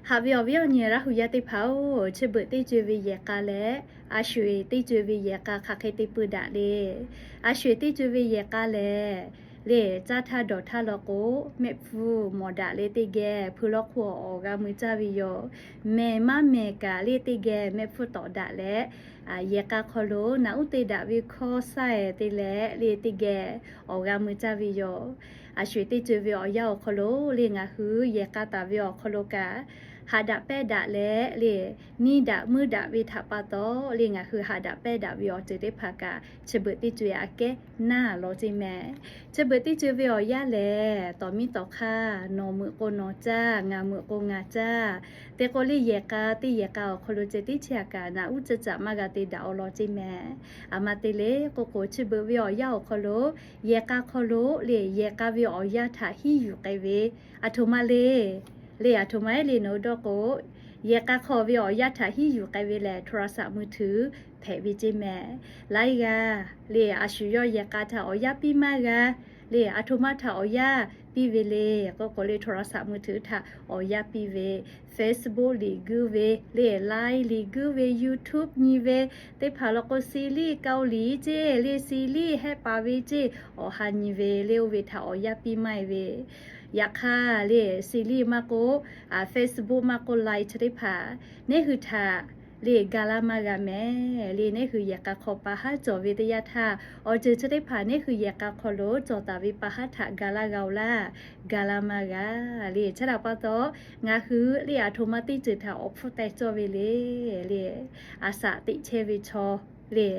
Haꞈ ve awˬ viˉ awˬ nyi Laˇ hu yaˇ teˇ hpaˍ-oˬ, chi beuꞈ teˇ co-e ve yehˬ k'a leh, a sho-eˬ teˇ co-e ve yehˬ k'a hk'aˬ hk'e te pui daꞈ le. A sho-eˬ teˇ co-e ve yehˬ k'a lehˬ, le caˇ htaˇ dawˬ htaˇ law k'o, mehˆ hpfuhˇ mawˬ daꞈ le teˇ geh hpui lawˇ hk'oˆ awˬ g'a mui caˇ ve yoˬ. Mehˬ maˇ mehˬ kaꞈ le teˇ geh mehˆ hpfuhˇ tawˍ daꞈ leh, yehˬ k'a hk'aw lo naꞈ uˉ te daꞈ ve hkawˇ saiˇ te leh le teˇ geh awˬ g'a mui caˇ ve yoˬ. A sho-eˬ teˇ co-e ve awˬ yanˇ awˬ hk'aw lo le ngaˬ hui yehˬ k'a taˍ ve awˬ hk'aw lo kaꞈ, haꞈ daꞈ pehnˇ daꞈ leh le, nyi daꞈ meuˇ daꞈ ve htaꞈ pa taw le ngaˬ hui haꞈ daꞈ pehnˇ daꞈ ve awˬ ceuˬ teˇ hpaˍ kaꞈ chi beuꞈ teˇ co-e aꞈ kehˉ naˇ lawˬ ceˇ mehˍ. Chi beuꞈ teˇ co-e ve awˬ yanˇ lehˬ, tawˍ miˇ tawˍ hk'aˇ, nawˬ meuꞈ k'o nawˬ caˇ, ngaˬ meuꞈ k'o ngaˬ caˇ, te k'o le yehˬ k'a teˇ yehˬ k'a awˬ hk'aw lo ceh tiˉ chi aꞈ kaꞈ naꞈ uˉ caˇ caꞈ maˇ g'a te daꞈ awˬ lawn ceˇ mehˍ. Aˬ ma te le k'oˆ k'o, chi beuꞈ ve awˬ yanˇ awˬ hk'aw lo yehˬ k'a hk'aw lo le yehˬ k'a ve awˬ yanˇ htaꞈ hiˉ yuˬ k'ai ve, aˬ htoꞈ ma le, le aˬ htoꞈ ma ehˉ le nawˬ hui dawˇ k'o, yehˬ k'a hk'aw ve awˬ yanˇ htaꞈ hiˉ yuˬ k'ai ve lehˬ โทรศัพท์มือถือ hpehꞈ ve ceˇ mehˍ. Laiˉ g'aˇ le a shu yawˇ yehˬ k'a htaꞈ awˬ yanˇ piˇ maˇ g'a, le aˬ htoꞈ ma htaꞈ awˬ yanˇ piˇ ve le k'oˆ k'o le โทรศัพท์มือถือ htaꞈ awˬ yanˇ piˇ ve, Facebook liꞈ guiˇ ve le, Line liꞈ guiˇ ve, YouTube nyi ve, teˇ hpaˍ law k'o ซีรีส์เกาหลี ceˇ le ซีรีส์ hehˆ paˍ ve ceˇ awˬ ha nyi ve le, oˇ ve htaꞈ awˬ yanˇ piˇ maˇ e ve. Yaꞈ hk'aˇ le ซีรีส์ maˇ k'oˆ, Facebook maˇ k'oˆ, Line chi teˇ hpaˍ neˇ hui htaꞈ le ga laˇ maˇ g'a mehˍ le. Neˇ hui yehˬ k'a hk'aw pa haˉ cawˬ ve teˇ yanˇ htaˇ, awˬ ceuˬ chi teˇ hpaˍ neˇ hui yehˬ k'a hk'aw lo cawˬ taˍ ve pa haˉ htaꞈ ga laˇ g'a-oˬ laˇ, ga laˇ maˇ g'a le. Chi htaꞈ pa taw, ngaˬ hui le aˬ htoꞈ ma teˇ ceuˬ htaꞈ awˬ hpfuhˇ teh cawˇ ve le le, aˬ saꞈ teꞈ chehˇ ve chaw le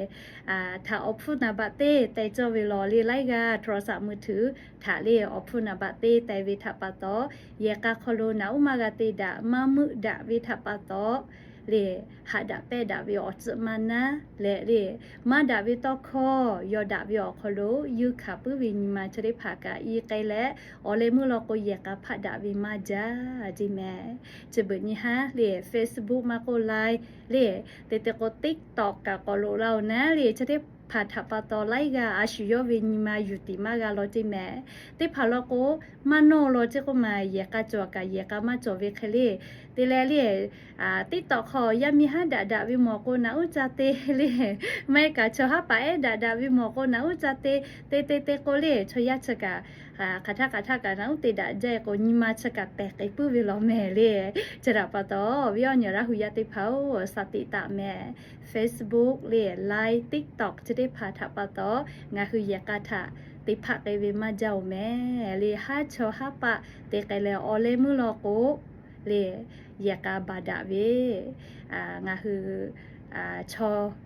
htaꞈ awˬ hpfuhˇ naˍ baꞈ teˇ teh cawˇ ve law le. Laiˉ g'aˇ โทรศัพท์มือถือ htaꞈ le awˬ hpfuhˇ naˍ baꞈ teˇ teh ve htaꞈ pa taw, yehˬ k'a hk'aw lo naꞈ uˉ maˇ g'a te daꞈ, maˇ meuˆ daꞈ ve htaꞈ pa taw le, haꞈ daꞈ pehnˇ daꞈ ve awˬ tcuhˆ maˇ naˉ leh le, maˇ daꞈ ve tawˇ hkawˇ yaw daꞈ ve awˬ hk'aw lo yuˇ hkanˍ puiˉ ve nyi ma chi teˇ hpaˍ kaꞈ i k'ai leh, awˬ leh meuˇ law k'o yehˬ k'a hpaˆ daꞈ ve maˇ jaˇ ceˇ mehˍ. Chi beuꞈ nyi haˉ le Facebook maˇ k'oˆ, Line le, te te k'o TikTok kaꞈ k'awꞈ loꞈ la-oˬ naˉ le. Chi teˇ hpaˍ htaꞈ pa taw laiˉ g'aˇ a shu yawˇ ve nyi ma yuˬ tiˍ maˇ g'a law ceˇ mehˍ. Teˇ hpaˍ law k'o, maˇ nawˇ law ceˇ k'oˆ ma, yehˬ k'a cawˬ kaꞈ yehˬ k'a maˇ cawˬ ve hk'e le. Te leh le TikTok hk'aw yaˇ miˇ haˉ daꞈ daꞈ ve mawˬ k'o naꞈ uˉ ca te le, maˇ heˆ kaꞈ chaw haˉ paˍ ehˉ daꞈ daꞈ ve mawˬ k'o naꞈ uˉ ca te, te te te k'o le chaw yaˇ chi kaꞈ hk'aˬ htaˇ hk'aˬ htaˇ kaꞈ naꞈ uˉ te daꞈ jaˇ k'o, nyi ma chi kaꞈ pehˬ k'ai puiˉ ve law mehˍ le. Chi htaꞈ pa taw, awˬ viˉ awˬ nyi Laˇ hu yaˇ teˇ hpaˍ-oˬ, shaˍ tiꞈ taˍ mehˍ. Facebook le, Line, TikTok chi teˇ hpaˍ htaꞈ pa taw, ngaˬ hui yehˬ k'a htaꞈ te hpaˆ k'ai ve maˇ jaˇ-oˬ mehˍ le. Haˉ chaw haˉ paˍ te k'ai leh awˬ leh meuˇ law k'o le, yehˬ k'a baˬ daꞈ ve ngaˬ hui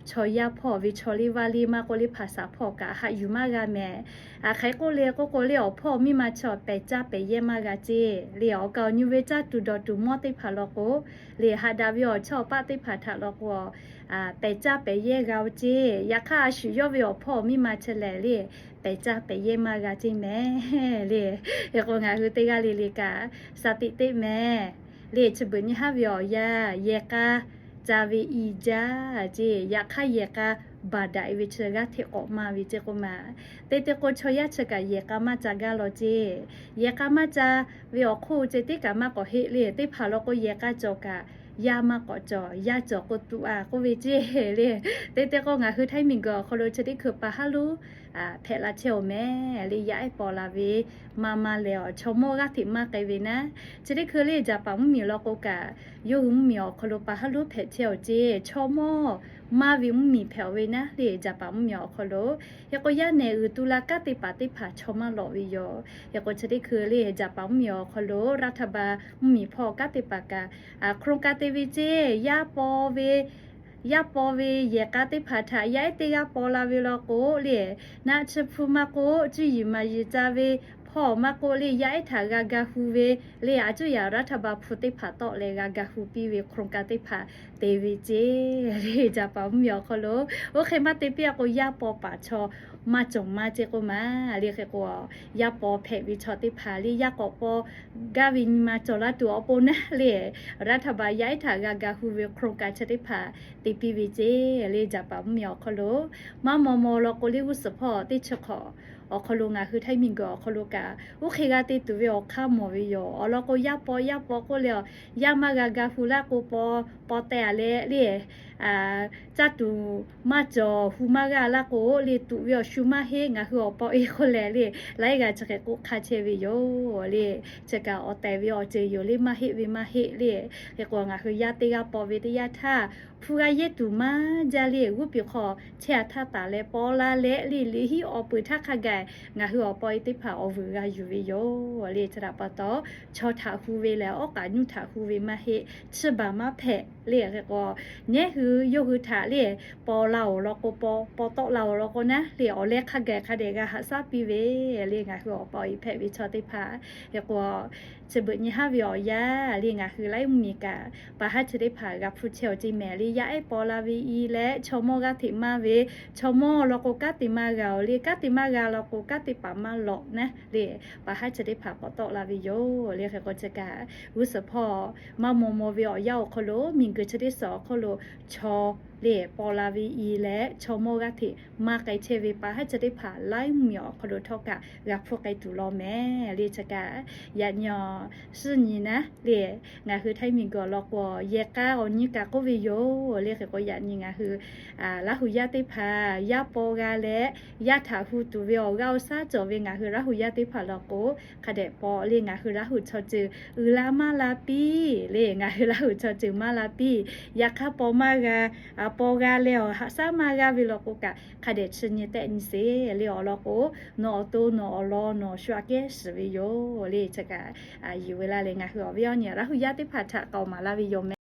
chaw yaˇ hpawˇ ve chaw liˇ vaˇ liˇ maˇ k'oˆ, liˇ hpaˍ shaˍ hpawˇ kaꞈ haꞈ yuˬ maˇ g'a mehˍ. Hk'aˬ hk'e k'oˆ le k'oˆ k'o le, awˬ hpawˇ miˇ ma chaw pehˬ caˇ pehˬ yehˇ maˇ g'a ceˇ le. Awˬ kaˍ awˬ nyu ve caˇ tuˬ dawˬ tuˬ mawˇ teˇ hpaˍ law k'o le, haꞈ daꞈ ve awˬ chawˇ awˬ paˆ teˇ hpaˍ htaꞈ law k'o, pehˬ caˇ pehˬ yehˇ g'a-oˬ ceˇ. Yaꞈ hk'aˇ a shu yawˇ ve awˬ hpawˇ miˇ ma chi lehˬ le, pehˬ caˇ pehˬ yehˇ maˇ g'a ceˇ mehˍ le. Hk'e k'o ngaˬ hui teˇ g'aˇ le le kaꞈ shaˍ tiꞈ teˇ mehˍ le. Chi beuꞈ nyi haˉ ve awˬ yanˇ, yehˬ k'a ca ve i jaˇ ceˇ. Yaꞈ hk'aˇ yehˬ k'a baˬ daꞈ ve chi g'aˇ hteꞈ k'awꞈ maˇ ve ceˇ k'oˆ ma. Te te k'o chaw yaˇ chi kaꞈ yehˬ k'a maˇ ca gaˇ law ceˇ. Yehˬ k'a maˇ ca ve awˬ hk'oˆ ceh tiˉ kaꞈ maˇ k'awꞈ heˆ le. Teˇ hpaˍ law k'o yehˬ k'a cawˬ kaꞈ yaˇ maˇ k'awꞈ cawˬ, yaˇ cawˬ k'o tuꞈ-a k'oˆ ve ceˇ le. Te te k'o ngaˬ hui htaiˇ miˬguiˬ awˬ hk'aw lo chi teˇ hkui pa haˉ lonˉ hpehꞈ la chehˇ-oˬ mehˍ le. Yaˇ ehˉ paw la ve maˇ maˇ leh awˬ chaw mawˇ g'aˇ hteꞈ maˇ k'ai ve naˉ. Chi teˇ hkui le Jaˍpaˍ mvuhˇmiˬ law k'o kaꞈ, yawˇ hui mvuhˇmiˬ awˬ hk'aw lo pa haˉ lonˉ hpehꞈ chehˇ-oˬ ceˇ. Chaw mawˇ maˇ ve mvuhˇmiˬ hpehꞈ-oˬ ve naˉ le Jaˍpaˍ mvuhˇmiˬ awˬ hk'aw lo. Hk'e k'o yaˇ nehˬ uiˍ tu la kanˉ te paˍ teˇ hpaˍ chaw maˇ lawꞈ ve yoˬ. Hk'e k'o chi teˇ hkui le Jaˍpaˍ mvuhˇmiˬ awˬ hk'aw lo รัฐบาล mvuhˇmiˬ hpawˇ kanˉ te paˍ kaꞈ โครงการ te ve ceˇ. Yaˇ paw ve yaˇ paw ve yehˬ k'a teˇ hpaˍ htaꞈ yaˇ ehˉ teˇ g'aˇ paw la ve law k'o le, naˆ chi hpu maˇ k'oˆ, cuˇ yiˍ maˍ yiˍ ca ve hpawˇ maˇ k'oˆ le, yaˇ ehˉ htaꞈ g'a ga hu ve le, a cuˇ yaꞈ รัฐบาล hpu teˇ hpaˍ tawˆ leh g'a ga hu piˇ ve โครงการ teˇ hpaˍ te ve ceˇ le Jaˍpaˍ mvuhˇmiˬ awˬ hk'aw lo. Oˇ hk'e maˇ te piˇ-a k'o yaˇ paw paˍ chaw maˇ cawˬ maˇ ceˇ k'oˆ ma le. Hk'e k'o yaˇ paw hpehꞈ ve chaw teˇ hpaˍ le yaˇ k'awꞈ paw gaˇ ve nyi ma cawˬ laˇ tuˬ awˬ pon naˉ le, รัฐบาล yaˇ ehˉ htaꞈ g'a ga hu ve โครงการ chi teˇ hpaˍ te piˇ ve ceˇ le Jaˍpaˍ mvuhˇmiˬ awˬ hk'aw lo. Maˇ maw maw law k'o le g'uˇ suhˍ hpawˇ teˇ chi hk'awꞈ awˬ hk'aw lo ngaˬ hui Htaiˇ miˬguiˬ awˬ hk'aw lo kaꞈ, oˇ hk'e g'a te tuˬ ve awˬ hk'aˇ mawˬ ve yoˬ. Awˬ lawn k'o, yaˇ paw yaˇ paw k'oˆ leh, yaˇ maˇ g'a ga hu laˇ k'o, paw paw teh a leh le, caˇ tuˬ maˇ cawˬ, hu maˇ g'a laˇ k'o le, tuꞈ ve awˬ shu maˇ heˆ. Ngaˬ hui awˬ paw e k'oˆ leh le, laiˉ g'aˇ chi hk'e k'oˆ hk'a chehˇ ve yoˬ le. Chi kaꞈ awˬ tehˬ ve awˬ ceuˬ yoˬ le, maˇ heˆ ve maˇ heˆ le. Hk'e k'o, ngaˬ hui yaˇ teˇ g'aˇ paw ve teˇ yanˇ htaˇ, hpu g'a yehˇ tuˬ maˇ jaˇ le, g'uˇ piˬ hk'aw chehˇ a htaˇ taˍ leh paw la leh le, liꞈ hiˉ awˬ peuˬ htaˇ hk'a gaˬ ngaˬ hui awˬ paw e teˇ hpaˍ awˬ vuiˬ g'a yuˬ ve yoˬ le. Chi htaꞈ pa taw, chaw htaꞈ hu ve lehˬ, awˉ k'aꞈ nyuˇ htaꞈ hu ve maˇ heˆ, chiˇ baˬ maˇ hpehꞈ le. Hk'e k'o, nehˉ hui yawˇ hui htaꞈ le, paw la awˬ lawn k'o, paw paw tawˆ la awˬ lawn k'o naˉ le, awˬ leh hk'a gaˬ hk'a dehꞈ g'a haꞈ shaˉ piˇ ve le. Ngaˬ hui awˬ paw e hpehꞈ ve chaw teˇ hpaˍ, hk'e k'o, chi beuꞈ nyi haˉ ve awˬ yanˇ le, ngaˬ hui laiˉ mvuhˇmiˬ kaꞈ pa haˉ chi teˇ hpaˍ g'a hpuˇ chehˇ awˬ ceˇ mehˍ le. Yaˇ ehˉ paw la ve i leh chaw mawˇ g'aˇ hteꞈ maˇ ve, chaw mawˇ lawn k'o kanˉ te maˇ g'a oˬ le, kanˉ te maˇ g'a lawn k'o kanˉ te paˍ maˇ lawꞈ naˉ le, pa haˉ chi teˇ hpaˍ k'awꞈ tawˆ la ve yoˬ le. Hk'e k'o, chi kaꞈ g'uˇ suhˍ hpawˇ maˇ maw maw ve awˬ yanˇ awˬ hk'aw lo, miˬguiˬ chi teˇ suhˍ awˬ hk'aw lo chaw le paw la ve i leh chaw mawˇ g'aˇ hteꞈ maˇ k'ai chehˇ ve pa haˉ chi teˇ hpaˍ laiˉ mvuhˇmiˬ awˬ hk'aw lo htawˇ kaꞈ g'a hpuˇ k'ai tuˬ law mehˍ le. Chi kaꞈ yaꞈ nyi awˬ suhˉ nyi naˉ le, ngaˬ hui Htaiˇ miˬguiˬ awˬ lawn k'o, yehˬ k'a awˬ nyi kaꞈ k'oˆ ve yoˬ le. Hk'e k'o, yaꞈ nyi ngaˬ hui Laˇ huˍ yaˇ teˇ hpaˍ yaˇ paw g'a leh, yaˇ htaꞈ hu tuˬ ve awˬ g'aˇ awˬ shaˉ cawˬ ve ngaˬ hui Laˇ huˍ yaˇ teˇ hpaˍ lawn k'o, hk'a dehꞈ paw le, ngaˬ hui Laˇ huˍ chaw ceuˬ uiˍ la maˇ la piˇ le, ngaˬ hui Laˇ huˍ chaw ceuˬ maˇ la piˇ. Yaꞈ hk'aˇ paw maˇ g'a, paw g'a leh awˬ haꞈ shaˉ maˇ g'aˇ ve lawn k'o kaꞈ, hk'a dehꞈ chi nyi tehˆ nyi sheˍ le. Awˬ lawn k'o, nawˬ awˬ to nawˬ awˬ lawn nawˬ shu aꞈ kehˉ shiˍ ve yoˬ le. Chi kaꞈ yuˬ ve laˇ le, ngaˬ hui awˬ viˉ awˬ nyi Laˇ huˍ yaˇ teˇ hpaˍ htaꞈ k'aoˍ maˍ laˇ ve yoˬ mehˍ.